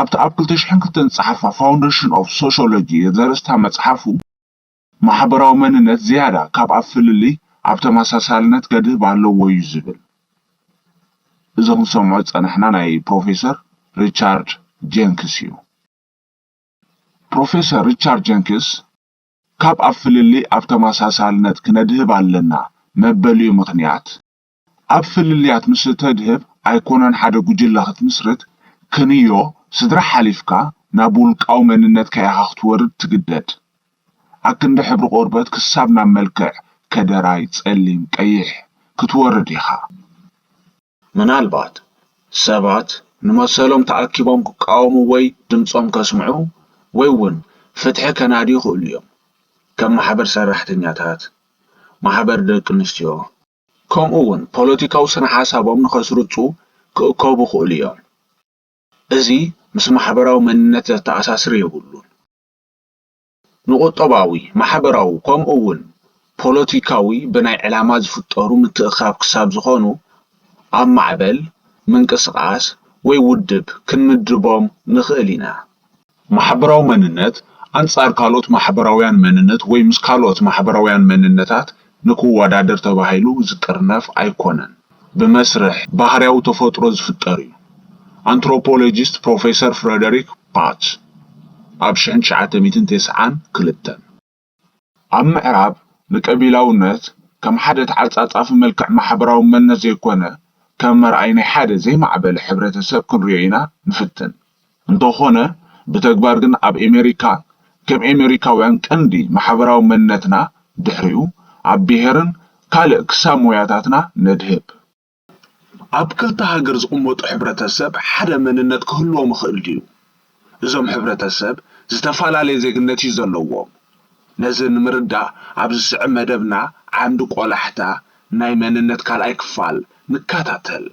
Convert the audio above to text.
ኣብቲ ኣብ ክልተ ሽሕን ክልተን ዝጸሓፋ Foundation of Sociology ዘርእስታ መጽሓፉ፣ ማሕበራዊ መንነት ዝያዳ ካብ ኣብ ፍልልይ ኣብ ተመሳሳልነት ከድህብ ኣለዎ እዩ ዝብል። እዚ ክንሰምዖ ዝጸናሕና ናይ ፕሮፌሰር ሪቻርድ ጀንክስ እዩ። ፕሮፌሰር ሪቻርድ ጀንክስ፣ ካብ ኣብ ፍልልይ ኣብ ተመሳሳልነት ክነድህብ ኣለና መበሊኡ ምኽንያት፣ ኣብ ፍልልያት ምስ እተድህብ ኣይኮነን ሓደ ጉጅለ ክትምስርት፣ ክንዮ ስድራ ሓሊፍካ ናብ ውልቃዊ መንነትካ ኢኻ ክትወርድ ትግደድ። ኣክንዲ ሕብሪ ቆርበት ክሳብ ናብ መልክዕ ከደራይ፣ ጸሊም፣ ቀይሕ ክትወርድ ኢኻ። ምናልባት ሰባት ንመሰሎም ተኣኪቦም ክቃወሙ ወይ ድምጾም ከስምዑ ወይ እውን ፍትሒ ከናድዩ ይኽእሉ እዮም። ከም ማሕበር ሰራሕተኛታት፣ ማሕበር ደቂ ኣንስትዮ፣ ከምኡ እውን ፖለቲካዊ ስነ ሓሳቦም ንኸስርጹ ክእከቡ ይኽእሉ እዮም። እዚ ምስ ማሕበራዊ መንነት ዘተኣሳስር የብሉን። ንቁጠባዊ፣ ማሕበራዊ ከምኡ እውን ፖለቲካዊ ብናይ ዕላማ ዝፍጠሩ ምትእኻብ ክሳብ ዝኾኑ ኣብ ማዕበል፣ ምንቅስቓስ ወይ ውድብ ክንምድቦም ንኽእል ኢና። ማሕበራዊ መንነት ኣንጻር ካልኦት ማሕበራውያን መንነት ወይ ምስ ካልኦት ማሕበራውያን መንነታት ንክወዳደር ተባሂሉ ዝጥርነፍ ኣይኮነን። ብመስርሕ ባህርያዊ ተፈጥሮ ዝፍጠር እዩ። ኣንትሮፖሎጂስት ፕሮፌሰር ፍረደሪክ ፓች ኣብ ሽሕን ትሽዓተ ሚእትን ተስዓን ክልተን። ኣብ ምዕራብ ንቀቢላውነት ከም ሓደ ተዓጻጻፊ መልክዕ ማሕበራዊ መንነት ዘይኮነ ከም መርኣይ ናይ ሓደ ዘይማዕበለ ሕብረተሰብ ክንሪኦ ኢና ንፍትን። እንተኾነ ብተግባር ግን ኣብ ኤሜሪካ ከም ኤሜሪካውያን ቀንዲ ማሕበራዊ መንነትና ድሕሪኡ ኣብ ብሄርን ካልእ ክሳብ ሞያታትና ነድህብ። ኣብ ክልተ ሃገር ዝቕመጡ ሕብረተሰብ ሓደ መንነት ክህልዎም ይኽእል ድዩ? እዞም ሕብረተሰብ ዝተፈላለየ ዜግነት እዩ ዘለዎም። ነዚ ንምርዳእ ኣብ ዝስዕብ መደብና ዓምዲ ቆላሕታ ናይ መንነት ካልኣይ ክፋል ንከታተል።